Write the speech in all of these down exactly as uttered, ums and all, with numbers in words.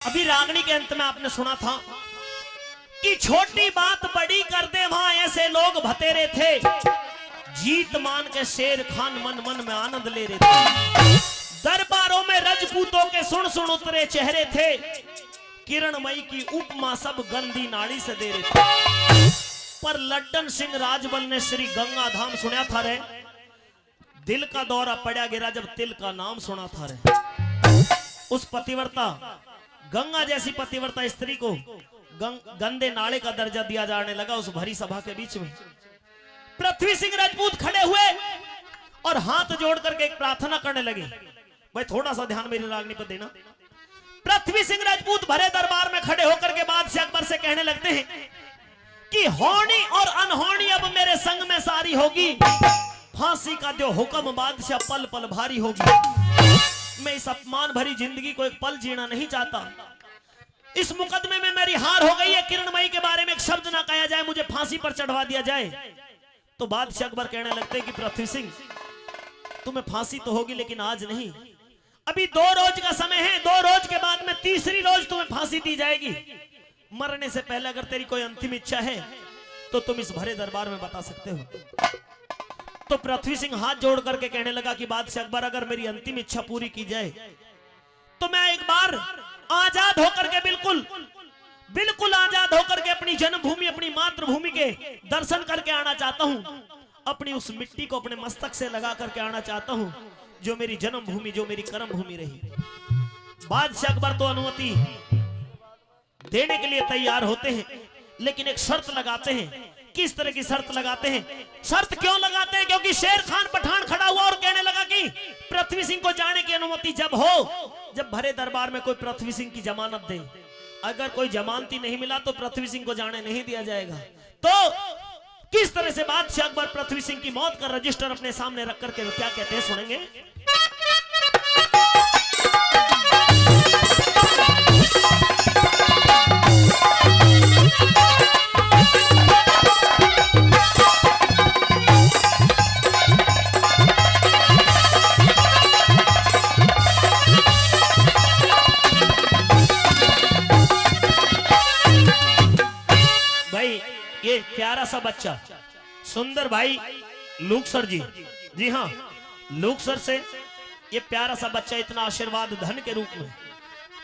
अभी रागनी के अंत में आपने सुना था कि छोटी बात बड़ी कर दे, वहां ऐसे लोग भतेरे थे। जीत मान के शेर खान मन मन में आनंद ले रहे थे। दरबारों में रजपूतों के सुन सुन उतरे चेहरे थे। किरणमयी की उपमा सब गंदी नाली से दे रहे थे। पर लड्डन सिंह राजबल ने श्री गंगा धाम सुना था रे, दिल का दौरा पड़ा गिरा जब तिल का नाम सुना था रे। उस पतिव्रता, गंगा जैसी पतिव्रता स्त्री को गं-, गंदे नाले का दर्जा दिया जाने लगा उस भरी सभा के बीच में। पृथ्वी सिंह राजपूत खड़े हुए और हाथ जोड़ करके एक प्रार्थना करने लगे। भाई, थोड़ा सा ध्यान मेरी रागनी पर देना। पृथ्वी सिंह राजपूत भरे दरबार में खड़े होकर के बादशाह अकबर से कहने लगते हैं कि होनी और अनहोनी अब मेरे संग में सारी होगी। फांसी का जो हुक्म बादशाह पल पल भारी होगी। मैं इस अपमान भरी जिंदगी को एक पल जीना नहीं चाहता। इस मुकदमे में मेरी हार हो गई है। किरणमयी के बारे में एक शब्द ना कहा जाए, मुझे फांसी पर चढ़वा दिया जाए। तो बादशाह अकबर कहने लगते हैं कि पृथ्वी सिंह, तुम्हें फांसी तो होगी लेकिन आज नहीं, अभी दो रोज का समय है, दो रोज के बाद में तीसरी रोज तुम्हें फांसी दी जाएगी। मरने से पहले अगर तेरी कोई अंतिम इच्छा है तो तुम इस भरे दरबार में बता सकते हो। तो पृथ्वी सिंह हाथ जोड़ करके कहने लगा कि बादशाह अकबर, अगर मेरी अंतिम इच्छा पूरी की जाए तो मैं एक बार आजाद होकर के, बिल्कुल, बिल्कुल आजाद होकर के अपनी जन्मभूमि, अपनी मातृभूमि के दर्शन करके आना चाहता हूं। अपनी उस मिट्टी को अपने मस्तक से लगा करके आना चाहता हूं, जो मेरी जन्मभूमि, जो मेरी कर्म भूमि रही। बादशाह अकबर तो अनुमति देने के लिए तैयार होते हैं, लेकिन एक शर्त लगाते हैं। किस तरह की शर्त लगाते हैं? शर्त क्यों लगाते हैं? क्योंकि शेर खान पठान खड़ा हुआ और कहने लगा कि पृथ्वी सिंह को जाने की अनुमति जब हो, जब भरे दरबार में कोई पृथ्वी सिंह की जमानत दे। अगर कोई जमानती नहीं मिला तो पृथ्वी सिंह को जाने नहीं दिया जाएगा। तो किस तरह से बादशाह अकबर पृथ्वी सिंह की मौत का रजिस्टर अपने सामने रख करके क्या कहते हैं, सुनेंगे। भाई, ये प्यारा सा बच्चा सुंदर भाई लूकसर जी, जी हाँ, लूकसर से ये प्यारा सा बच्चा इतना आशीर्वाद धन के रूप में,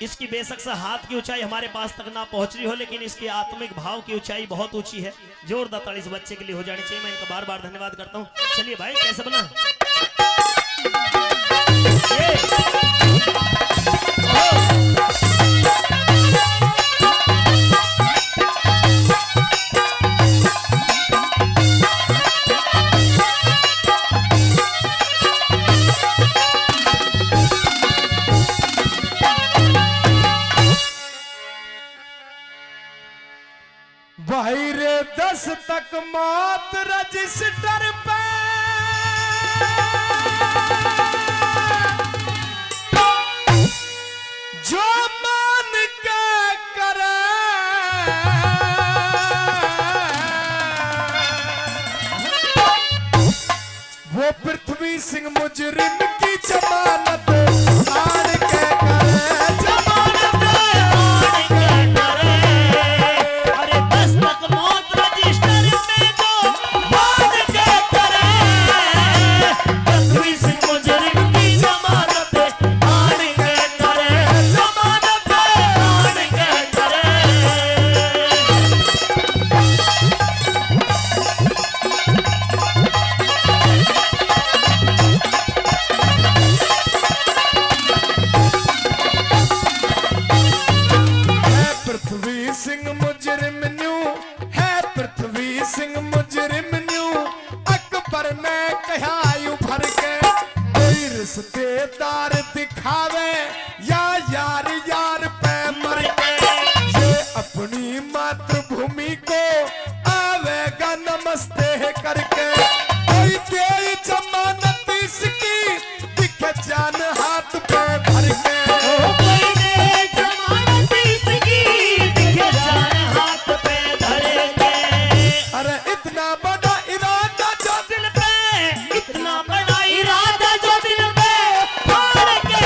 इसकी बेशक से हाथ की ऊंचाई हमारे पास तक ना पहुंच रही हो, लेकिन इसकी आत्मिक भाव की ऊंचाई बहुत ऊंची है। जोरदार ताली इस बच्चे के लिए हो जानी चाहिए। मैं इनका बार बार धन्यवाद करता हूँ। चलिए भाई, कैसे बना? ये। भाई रे, दस्तक मौत रजिस्टर पे जो मान के करे, वो पृथ्वी सिंह मुजरिम की जमानत आन के करे, जमानत आन के करे। अरे दस्तक मौत रजिस्टर में जो मान के करे, पृथ्वी सिंह मुजरिम की जमानत आन के करे, जमानत आन के करे। है पृथ्वी सिंह मुजरिम न्यू, है पृथ्वी सिंह मुजरिम न्यू। अकबर ने कहा यूं भर के, कोई रिश्तेदार दिखावे या यार यार पे मर के, ये अपनी मातृभूमि को आवेगा नमस्ते करके। कोई दे जमानत इसकी, दिखे जान हाथ पे धर के। ओ कोई दे जमानत इसकी, दिखे जान हाथ पे धर के। अरे इतना बड़ा इरादा जो दिल पे, इतना बड़ा इरादा जो दिल पे, फाड़ के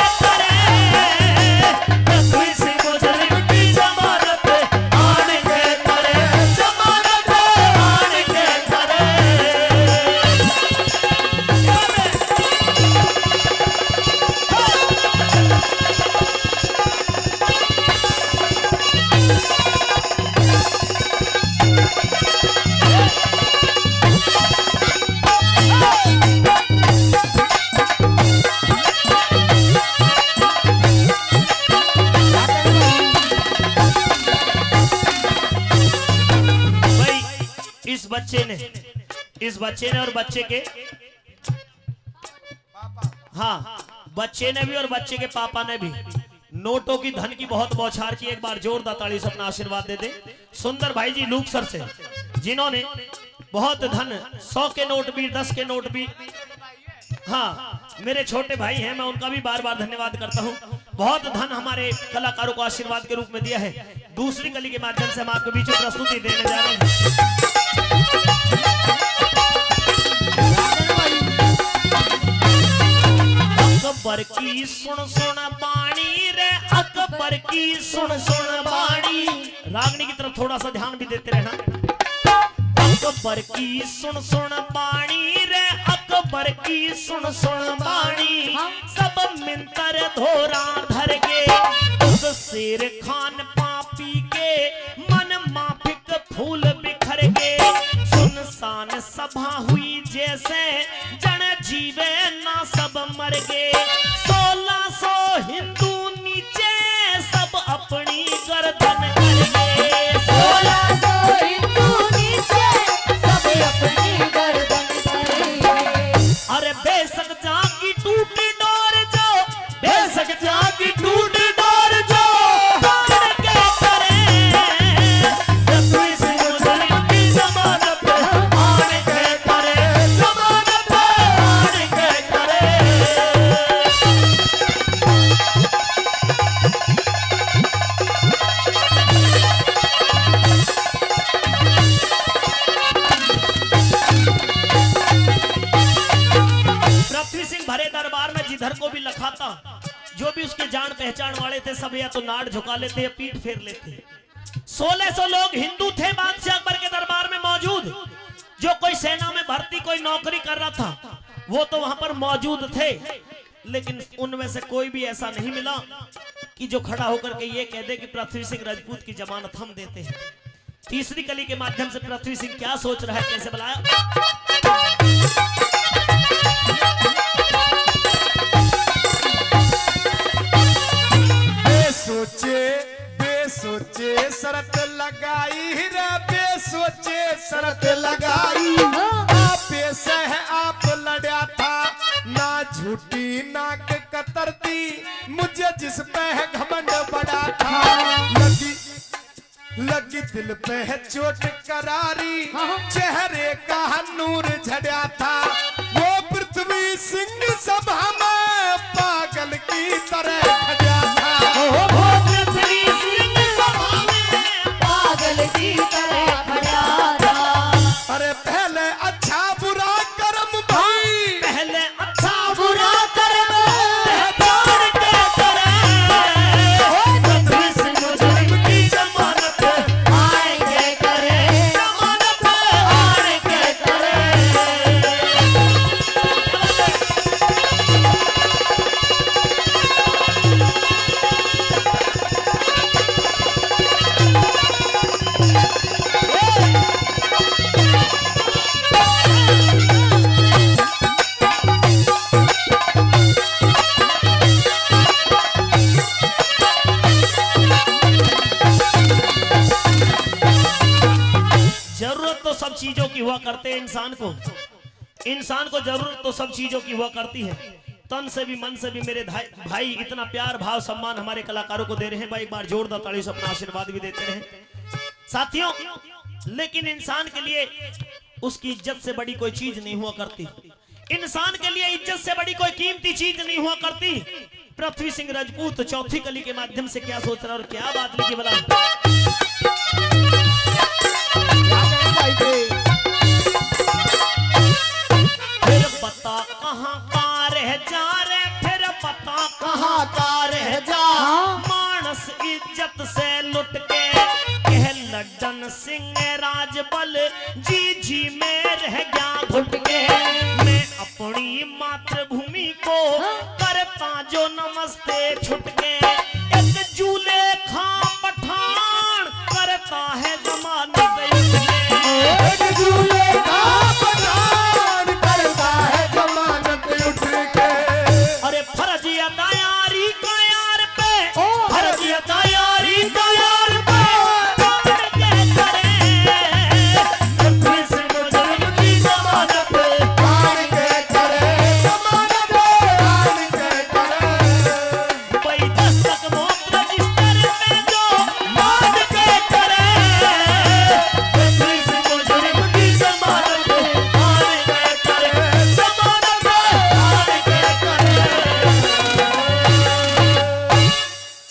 बच्चे ने, इस बच्चे ने और बच्चे के, हाँ, बच्चे ने भी और बच्चे के पापा ने भी नोटों की, धन की बहुत बौछार की। एक बार जोरदार ताली से अपना आशीर्वाद दे दे सुंदर भाई जी लूकसर से, जिन्होंने बहुत धन, सौ के नोट भी, दस के नोट भी। हाँ, मेरे छोटे भाई हैं, मैं उनका भी बार बार धन्यवाद करता हूँ। बहुत धन हमारे कलाकारों को आशीर्वाद के रूप में दिया है। दूसरी कली के माध्यम से हम आपके बीच में प्रस्तुति देने जा रहे हैं। अकबर की सुन सुन बाणी रे, अकबर की सुन सुन बाणी। रागनी की तरफ थोड़ा सा ध्यान भी देते रहना। अकबर की सुन सुन बाणी रे, अकबर की सुन सुन बाणी। सब मिंतर धोरा धर के, उस शेर खान पापी के मन माफिक फूल बिखर के। सुनसान सभा हुई जैसे, जन जीवे ना सब मर गए। सोलह सौ हिंदू नीचे, सब अपनी गर्दन कर गए। सोलह सौ हिंदू नीचे, सब अपनी गर्दन कर गए। अरे बेशक जागी टूटी डोर जो, बेशक जागी टूटी डोर जो, बाण के करे। पृथ्वी सिंह जुल्म की जमानत, बाण के करे, जमानत, बाण के करे। पृथ्वी सिंह भरे दरबार में जिधर को भी लखाता, जो भी उसके जान पहचान वाले थे, सब या तो नाड़ झुका लेते या पीठ फेर लेते। सोलह सौ लोग हिंदू थे बादशाह अकबर के दरबार में मौजूद, जो कोई सेना में भर्ती, कोई नौकरी कर रहा था, वो तो वहां पर मौजूद थे, लेकिन उनमें से कोई भी ऐसा नहीं मिला कि जो खड़ा होकर के ये कह दे कि पृथ्वी सिंह राजपूत की जमानत हम देते हैं। तीसरी कली के माध्यम से पृथ्वी सिंह क्या सोच रहा है, कैसे बुलाया? बेसोचे, बेसोचे शर्त लगाई रे, बेसोचे शर्त लगाई। आपे सह आप लड़ा था, ना झूठी नाक कतरती, मुझे जिस पे घमंड बड़ा था। लगी, लगी दिल पे चोट करारी, हाँ, हाँ। चेहरे का नूर झड़ा था। वो पृथ्वी सिंह सभा में पागल की तरह खड़ा था। वो पृथ्वी सिंह सभा में पागल की तरह खड़ा था। अरे पहले अच्छा बुरा कर्म भाई, पहले अच्छा बुरा कर्म पहचान के करे। ओ पृथ्वी सिंह जुल्म की जमानत आएंगे करे, जमानत आएंगे करे। जरूरत तो सब चीजों की हुआ करते हैं इंसान को, इंसान को जरूरत तो सब चीजों की हुआ करती है। तन से भी, मन से भी मेरे धाई-, भाई इतना प्यार, भाव, सम्मान हमारे कलाकारों को दे रहे हैं भाई, एक बार जोरदार ताली से अपना आशीर्वाद भी देते रहें साथियों। लेकिन इंसान के लिए उसकी इज्जत से बड़ी कोई चीज नहीं हुआ करती, इंसान के लिए इज्जत से बड़ी कोई कीमती चीज नहीं हुआ करती। पृथ्वी सिंह राजपूत चौथी कली के माध्यम से क्या सोच रहा है और क्या बात लिखी भला? फिर बता कहाँ का रह जा रे, फिर बता कहाँ का रह जा। हाँ। मानस इज्जत से लुट के कह लड्डन सिंह राजबल जी, जी में रह गया घुट